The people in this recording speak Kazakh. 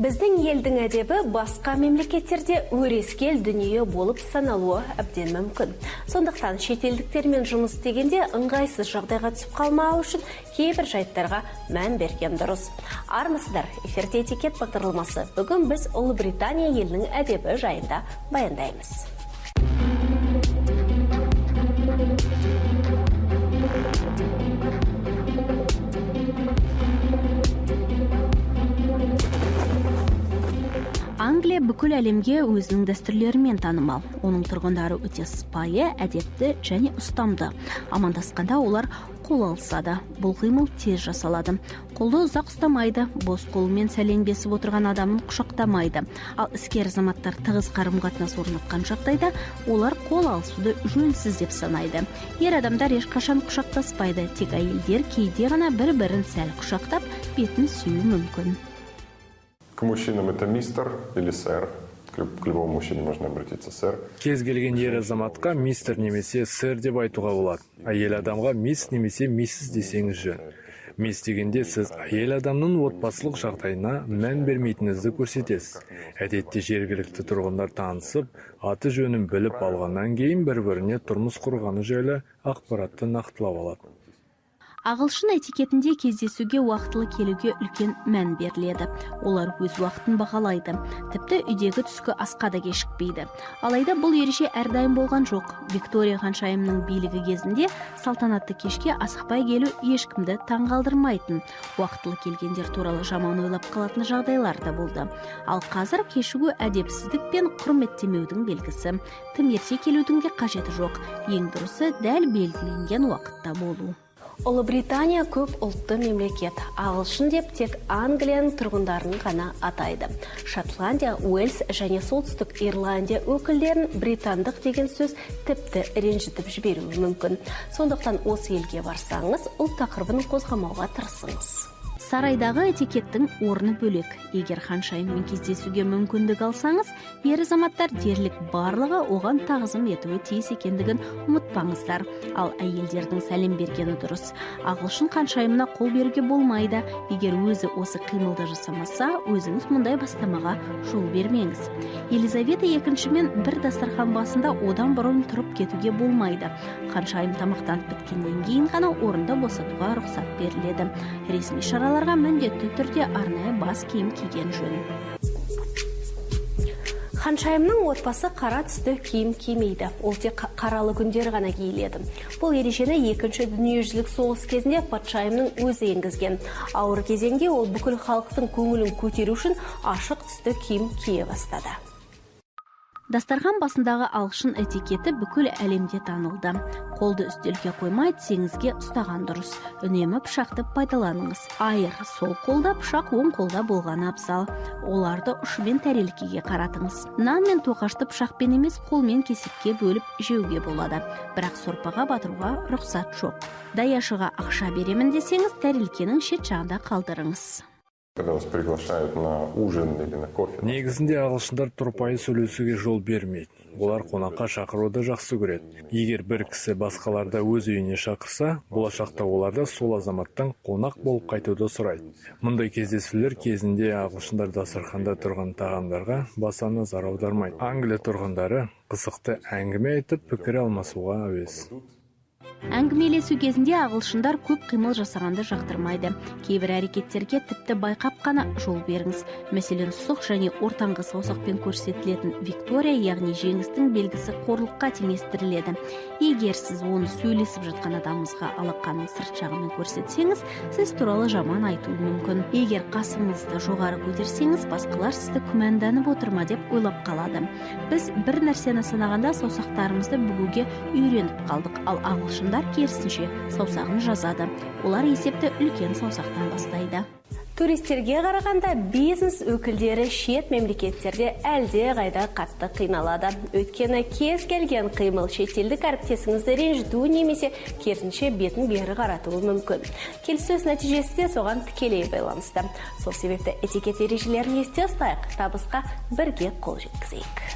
Біздің елдің әдебі басқа мемлекеттерде өрескел дүние болып саналуы әбден мүмкін. Сондықтан шетелдіктермен жұмыс істегенде ыңғайсыз жағдайға түсіп қалмау үшін кейбір жайттарға мән берген дұрыс. Армысыздар, эфирде «Этикет» бағдарламасы. Бүгін біз Ұлыбритания елінің әдебі жайында баяндаймыз. Англия бүкіл әлемге өзінің дәстүрлерімен танымал. Оның тұрғындары өте сыпайы, әдепті және ұстамды. Амандасқанда олар қол алысады. Бұл қимыл тез жасалады. Қолды ұзақ ұстамайды, бос қолымен сәлемдесіп отырған адамын құшақтамайды. Ал іскер азаматтар тығыз қарым-қатынас орнатқан жағдайда олар қол алысуды жөнсіз деп санайды. Ер адамдар ешқашан құшақтаспайды, тек әйелдер кейде ғана бір-бірін сәл құшақтап, бетін сүюі мүмкін. К мужчинам это мистер или сэр. К любому мужчине можно обратиться сэр. Кез келген ер азаматқа мистер немесе сэр деп айтуға болады. Әйел адамға мисс немесе миссис десеңіз жөн. Мисс дегенде сіз әйел адамның отбасылық жағдайына мән бермейтініңізді көрсетесіз. Әдетте жергілікті тұрғындар танысып, аты жөнін біліп алғаннан кейін бір біріне тұрмыс құрғаны жайлы ақпаратты нақтылап алады. Ағылшын этикетінде кездесуге уақытылы келуге үлкен мән беріледі. Олар өз уақытын бағалайды, тіпті үйдегі түскі асқа да кешікпейді. Алайда бұл ереже әрдайым болған жоқ. Виктория ханшайымның билігі кезінде салтанатты кешке асықпай келу ешкімді таңғалдырмайтын. Уақытылы келгендер туралы жаман ойлап қалатын жағдайлар да болды. Ал қазір кешігу әдепсіздік пен құрметтемеудің белгісі. Тым ерте келудің де қажеті жоқ. Ең дұрысы — дәл белгіленген уақытта болу. Ұлыбритания көп ұлтты мемлекет. Ағылшын деп тек Англияның тұрғындарын ғана атайды. Шотландия, Уэльс және Солтүстік Ирландия өкілдерін британдық деген сөз тіпті ренжітіп жіберуі мүмкін. Сондықтан осы елге барсаңыз, ұлт тақырыбын қозғамауға тырысыңыз. Сарайдағы этикеттің орны бөлек. Егер ханшайыммен кездесуге мүмкіндік алсаңыз, ер азаматтар дерлік барлығы оған тағзым етуі тиіс екендігін ұмытпаңыздар. Ал әйелдердің сәлем бергені дұрыс. Ағылшын ханшайымына қол беруге болмайды. Егер өзі осы қимылды жасамаса, өзіңіз мұндай бастамаға жол бермеңіз. Елизавета екіншімен бір дастархан басында одан бұрын тұрып кетуге болмайды. Ханшайым тамақтанып біткеннен кейін ғана орынды босатуға рұқсат беріледі. Ресми шараларға міндетті түрде арнайы бас киім киген жөн. Ханшайымның отбасы қара түсті киім кимейді. Ол тек қаралы күндері ғана киіледі. Бұл ережені Екінші дүниежүзілік соғыс кезінде патшайымның өзі енгізген. Ауыр кезеңде ол бүкіл халықтың көңілін көтеру үшін ашық түсті киім кие бастады. Дастархан басындағы ағылшын этикеті бүкіл әлемде танылды. Қолды үстелге қоймай, тізеңізге ұстаған дұрыс. Үнемі пышақты пайдаланыңыз. Айыр сол қолда, пышақ оң қолда болғаны абзал. Оларды ұшымен тәрелкеге қаратыңыз. Нан мен тоқашты пышақпен емес, қолмен кесекке бөліп жеуге болады, бірақ сорпаға батыруға рұқсат жоқ. Даяшыға ақша беремін десеңіз, тәрелкенің шет жағында қалдырыңыз. Когда вас приглашают на ужин или на кофе. Негізінде ағылшындар тұрпайы сөйлесуге жол бермейді. Олар қонаққа шақыруды жақсы көреді. Егер бір кісі басқаларды өз үйіне шақырса, болашақта олар да сол азаматтан қонақ болып қайтуды сұрайды. Мұндай кездесулер кезінде ағылшындар дастарханда тұрған тағамдарға баса назар аудармайды. Англия тұрғындары қызықты әңгіме айтып, пікір алмасуға әуес. Әңгімелесу кезінде ағылшындар көп қимыл жасағанды жақтырмайды. Кейбір әрекеттерге тіпті байқап қана жол беріңіз. Мәселен, сұқ және ортаңғы саусақпен көрсетілетін Виктория, яғни жеңістің белгісі, қорлыққа теңестіріледі. Егер сіз оны сөйлесіп жатқан адамыңызға алақанның сырт жағымен көрсетсеңіз, сіз туралы жаман айтуы мүмкін. Егер қасыңызды жоғары көтерсеңіз, басқалар сізді күмәнданып отыр ма деп ойлап қалады. Біз бір нәрсені санағанда саусақтарымызды бүгуге үйреніп қалдық, ал ағылшындар керісінше саусағын жазады. Олар есепті үлкен саусақтан бастайды. Туристерге қарағанда бизнес өкілдері шет мемлекеттерде әлде қайда қатты қиналады. Өйткені кез келген қимыл шетелдік әріптесіңізді ренжітуі немесе керісінше бетін бері қаратуы мүмкін. Келіссөз нәтижесі де соған тікелей байланысты. Сол себепті этикет ережелерін есте ұстайық, табысқа бірге қол жеткізейік.